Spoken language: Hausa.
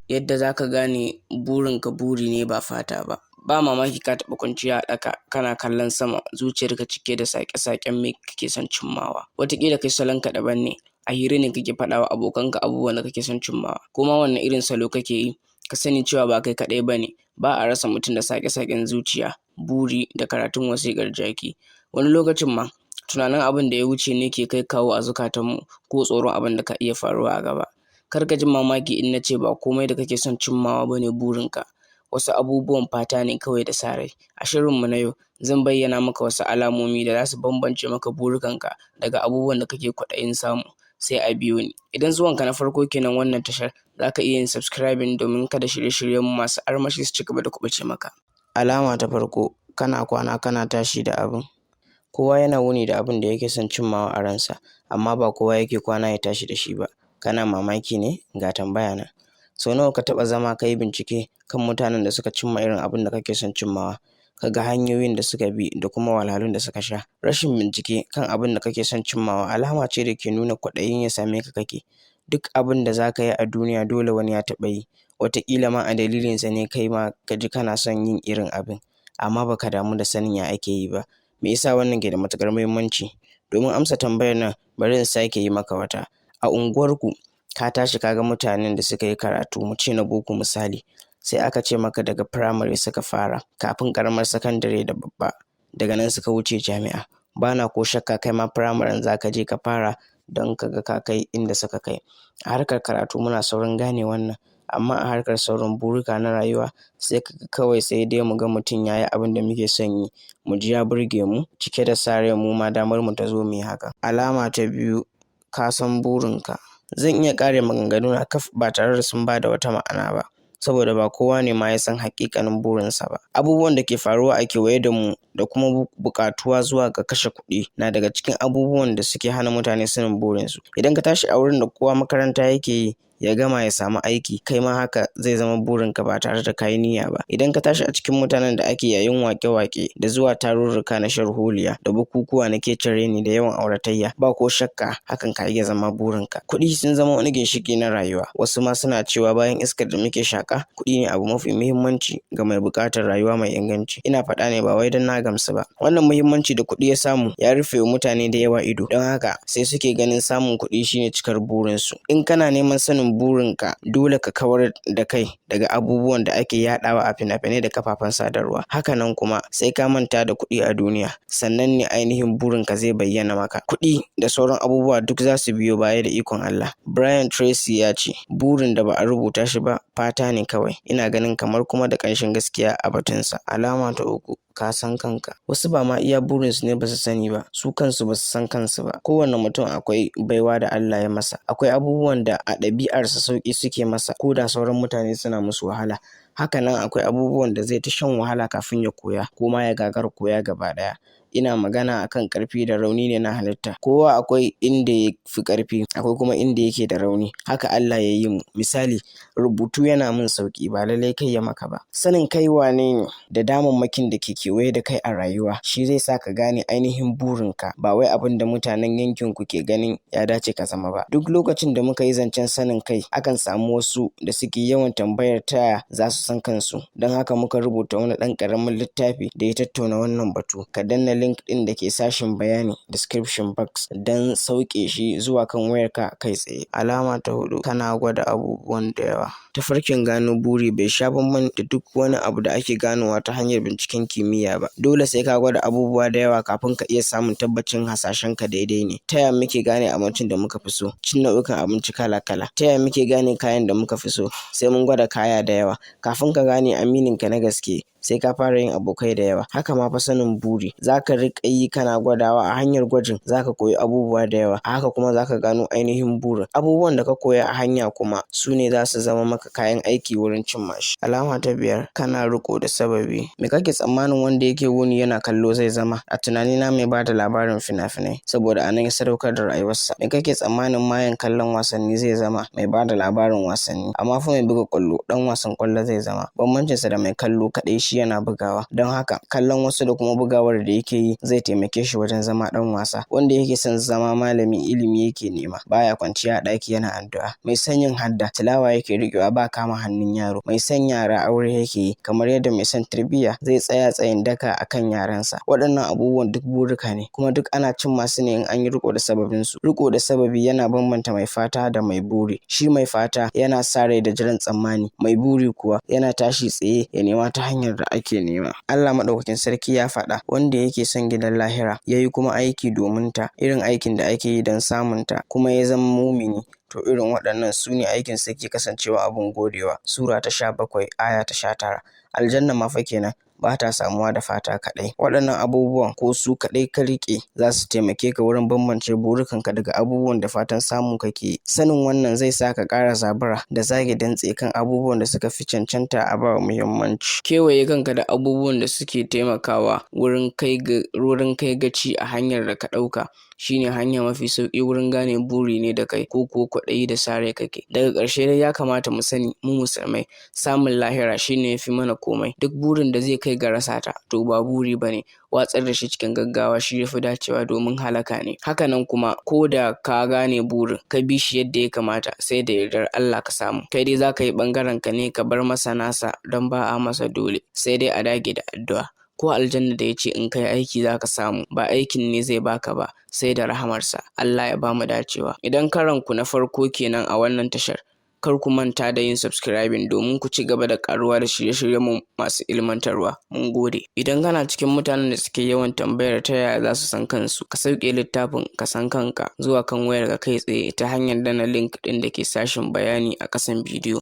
Yadda za ka gane burinka buri ne ba fata ba. Ba mamaki ka taɓa kwanciya a ɗaka kana kallon sama, zuciyarka cike da saƙe-saƙen me kake son cimmawa. Wataƙila kai salonka daban ne, a hira ne kake faɗa wa abokanka abubuwan da kake son cimmawa, ko ma wanne irin salo kake yi, ka sani cewa ba kai kaɗai ba ne, ba a rasa mutum da saƙe-saƙen zuciya, buri da karatun wasiƙar jaki. Wani lokacin ma tunanin abin da ya wuce ne ke kai kawo a zukatanmu ko tsoron abin da ka iya faruwa a gaba. Kar ka ji mamaki in na ce ba komai da kake son cimmawa ba ne burinka, wasu abubuwan fata ne kawai da sa rai. A shirinmu na yau zan bayyana maka wasu alamomi da za su bambance maka burikanka daga abubuwan da kake kwaɗayin samu, sai a biyo ni. Idan zuwanka na farko kenan wannan tashar, za ka iya yin subscribing domin kada shirye-shiryenmu masu armashi su ci gaba da kuɓuce maka. Alama ta farko, kana kwana kana tashi da abin. Kowa yana wuni da abin da yake son cimmawa a ransa, amma ba kowa yake kwana ya tashi da shi ba. Kana mamaki ne? Ga tambaya nan. Sau nawa ka taɓa zama ka yi bincike kan mutanen da suka cimma irin abin da kake son cimmawa? Ka ga hanyoyin da suka bi da kuma wahalhalun da suka sha. Rashin bincike kan abin da kake son cimmawa alama ce da ke nuna kwaɗayin ya same ka kake. Duk abin da za ka yi a duniya dole wani ya taɓa yi, wataƙila ma a dalilinsa ne kai ma ka ji kana son yin irin abin, amma ba ka damu da sanin ya ake yi ba. Me ya sa wannan ke da matuƙar muhimmanci? Domin amsa tambayar nan, bari in sake yi maka wata. A unguwarku ka tashi ka ga mutanen da suka yi karatu, mu ce na boko misali, sai aka ce maka daga firamare suka fara kafin ƙaramar sakandare da babba, daga nan suka wuce jami'a. Ba na ko shakka kai ma firamaren za ka je ka fara don ka ga ka kai inda suka kai. A harkar karatu muna saurin gane wannan, amma a harkar sauran burika na rayuwa sai ka ga kawai sai dai mu ga mutum ya yi abin da muke son yi, mu ji ya burge mu, cike da sa rai mu ma damar mu ta zo mu yi haka. Alama ta biyu, ka san burinka. Zan iya ƙare maganganuna kaf ba tare da sun ba da wata ma'ana ba, saboda ba kowa ne ma ya san haƙiƙanin burinsa ba. Abubuwan da ke faruwa a kewaye da mu da kuma buƙatuwa zuwa ga kashe kuɗi na daga cikin abubuwan da suke hana mutane sanin burinsu. Idan ka tashi a wurin da kowa makaranta yake yi, ya gama ya samu aiki, kai ma haka zai zama burinka ba tare da ka yi niyya ba. Idan ka tashi a cikin mutanen da ake yayin waƙe-waƙe da zuwa tarurruka na sharholiya da bukukuwa na kece raini da yawan auratayya, ba ko shakka hakan ka iya zama burinka. Kuɗi sun zama wani ginshiƙi na rayuwa. Wasu ma suna cewa bayan iskar da muke shaƙa, kuɗi ne abu mafi muhimmanci ga mai buƙatar rayuwa mai inganci. Ina faɗa ne ba wai don na gamsu ba. Wannan muhimmanci da kuɗi ya samu ya rufe wa mutane da yawa ido, don haka sai suke ganin samun kuɗi shine cikar burinsu. In kana neman sanin burinka, dole ka kawar da kai daga abubuwan da ake yaɗawa a fina-finai da kafafen sadarwa. Hakanan kuma sai ka manta da kuɗi a duniya, sannan ne ainihin burinka zai bayyana maka. Kuɗi da sauran abubuwa duk za su biyo baya da ikon Allah. Brian Tracy ya ce, burin da ba a rubuta shi ba fata ne kawai. Ina ganin kamar kuma da ƙanshin gaskiya a batunsa. Alama ta uku, ka san kanka. Wasu ba ma iya burinsu ne ba su sani ba, su kansu ba su san kansu ba. Kowane mutum akwai baiwa da Allah ya masa. Akwai abubuwan da a ɗabi'arsa sauƙi suke masa, ko da sauran mutane suna musu wahala. Hakanan akwai abubuwan da zai ta shan wahala kafin ya koya, ko ma ya gagara koya gaba ɗaya. Ina magana akan ƙarfi da rauni ne na halitta. Kowa akwai inda ya fi ƙarfi, akwai kuma inda yake da rauni. Haka Allah ya yi mu. Misali, rubutu yana min sauƙi ba lallai kai ya maka ba. Sanin kai wane ne da damammakin da ke kewaye da kai a rayuwa shi zai sa ka gane ainihin burinka, ba wai abin da mutanen yankinku ke ganin ya dace ka zama ba. Duk lokacin da muka yi zancen sanin kai, akan samu wasu da suke yawan tambayar ta ya za su san kansu. Don haka muka rubuta wani ɗan ƙaramin littafi da ya tattauna wannan batu. Ka danna link ɗin da ke sashin bayani description box don sauke shi zuwa kan wayarka kai tsaye. Alama ta huɗu, kana gwada abubuwan da yawa. Tafarkin gano buri bai sha bamban da duk wani abu da ake ganowa ta hanyar binciken kimiyya ba. Dole sai ka gwada abubuwa da yawa kafin ka iya samun tabbacin hasashenka daidai ne. Ta ya muke gane abincin da muka fi so? Cin nau'ikan abinci kala-kala. Ta ya muke gane kayan da muka fi so? Sai mun gwada kaya da yawa. Kafin ka gane amininka na gaske, sai ka fara yin abokai da yawa. Haka ma fa sanin buri. Za ka riƙa yi kana gwadawa a hanyar gwajin, za ka koyi abubuwa da yawa. A haka kuma za ka gano ainihin burin. Abubuwan da ka koya a hanya kuma su ne za su zama maka kayan aiki wurin cimma shi. Alama ta biyar, kana riƙo da sababi. Me kake tsammanin wanda yake wuni yana kallo zai zama? A tunanina mai ba da labarin fina-finai, saboda a nan ya sadaukar da rayuwarsa. Me kake tsammanin mayen kallon wasanni zai zama? Mai ba da labarin wasanni. Amma fa mai buga ƙwallo, ɗan wasan ƙwallo zai zama. Bambancinsa da mai kallo kaɗai shi shi yana bugawa. Don haka kallon wasu da kuma bugawar da yake yi zai taimake shi wajen zama ɗan wasa. Wanda yake son zama malami, ilimi yake nema, baya kwanciya a ɗaki yana addu'a. Mai son yin hadda, tilawa yake riƙewa, ba kama hannun yaro. Mai son yara, aure yake yi, kamar yadda mai son tarbiyya zai tsaya tsayin daka akan yaransa. Waɗannan abubuwan duk burika ne, kuma duk ana cimma su ne in an yi riƙo da sababinsu. Riƙo da sababi yana bambanta mai fata da mai buri. Shi mai fata yana sa rai da jiran tsammani, mai buri kuwa yana tashi tsaye ya nema ta hanyar da ake nema. Allah Maɗaukakin Sarki ya faɗa: wanda yake son gidan lahira, ya yi kuma aiki domin ta, irin aikin da ake yi don samun ta, kuma ya zama mumini, to irin waɗannan su ne aikinsu yake kasancewa abin godewa. Sura ta 17, aya ta 19. Aljanna ma fa kenan ba ta samuwa da fata kaɗai. Waɗannan abubuwan ko su kaɗai ka riƙe, za su taimake ka wurin bambance burukanka daga abubuwan da fatan samu kake yi. Sanin wannan zai sa ka ƙara zabura da zage dantse kan abubuwan da suka fi cancanta a bawa muhimmanci. Kewaye kanka da abubuwan da suke taimakawa wurin kai gaci a hanyar da ka ɗauka shine hanya mafi sauƙi wurin gane buri ne da kai ko kuwa kwaɗayi da sa rai kake. Daga ƙarshe dai, ya kamata mu sani mu Musulmai, samun lahira shine yafi mana komai. Duk burin da zai kai ga rasa ta, to ba buri bane, watsar da shi cikin gaggawa shi yafi dacewa, domin halaka ne. Hakanan kuma, ko da ka gane burin, ka bi shi yadda ya kamata, sai da yardar Allah ka samu. Kai dai zaka yi ɓangaren ka ne, ka bar masa nasa, don ba a masa dole, sai dai a dage da addu'a. Ko aljanna da ya ce in kai aiki zaka samu, ba aikin ne zai baka ba, sai da rahamarsa. Allah ya bamu dacewa. Idan karon ku na farko kenan a wannan tashar, kar ku manta da yin subscribing domin ku ci gaba da karuwa da shirye-shiryenmu masu ilmantarwa. Mun gode. Idan kana cikin mutanen da suke yawan tambayar ta yaya za su san kansu, ka sauke littafin Ka San Kanka zuwa kan wayarka kai tsaye ta hanyar danna link ɗin da ke sashin bayani a ƙasan bidiyo.